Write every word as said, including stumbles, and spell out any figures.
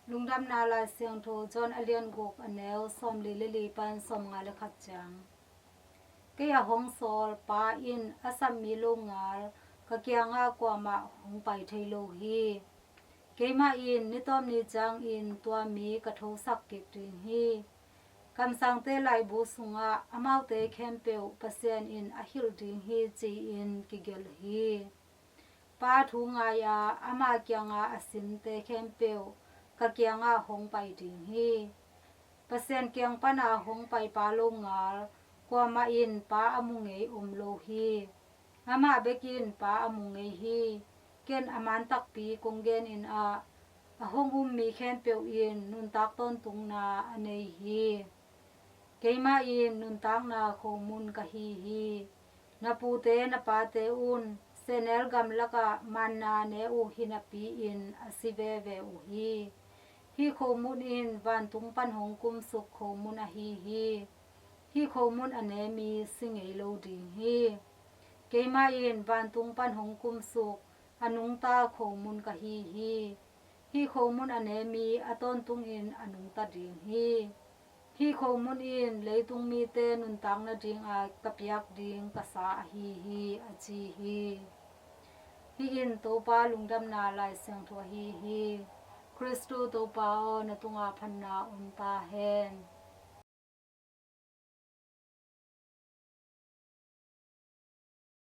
Lungdamna Lai Siangtho John a lian guk, a neu sawmli le li pan sawmnga le khat ciang. Kei a hong sawl Pa in a sap mi longal ka kiangah kuamah hong pai thei lo hi. Keimah in ni tawp ni ciangin tua mi ka thosak kik ding hi. Kamsangte laibu sungah amaute khempeuh Pasian in a hilh ding hi, ci-in kigelh hi. Pa thu ngai-a ama kianga a sinte khempeuh ka kiangah hong pai ding hi. Pasian kiang pana hong pai Pa longal kuamah in Pa a mu ngei om lo hi. Amah bek in Pa a mu ngei hi. Ken a man takpi kong genin ah, a hong um mi khempeuh in nuntak tawntungna a nei hi. Keimah in nuntakna khomun ka hi hi. Na pute na pate un sehnel gamlakah manna ne uh hinapi-in a si veve uh hi. Hih khomun in vantung pan hong kumsuk khomun ahi hi. Hih khomun a ne mi si ngei lo ding hi. Keimah in vantung pan hong kumsuk a nungta khomun ka hi hi. Hih khomun a ne mi a tawntungin a nungta ding hi. Hih khomun in leitung mite nuntak nadinga ka piak ding ka sa ahi hi, a ci hi. Hih in Topa Lungdamna Lai Siangtho ahi hi. Khristu Topa aw, na tungah phatna om ta hen.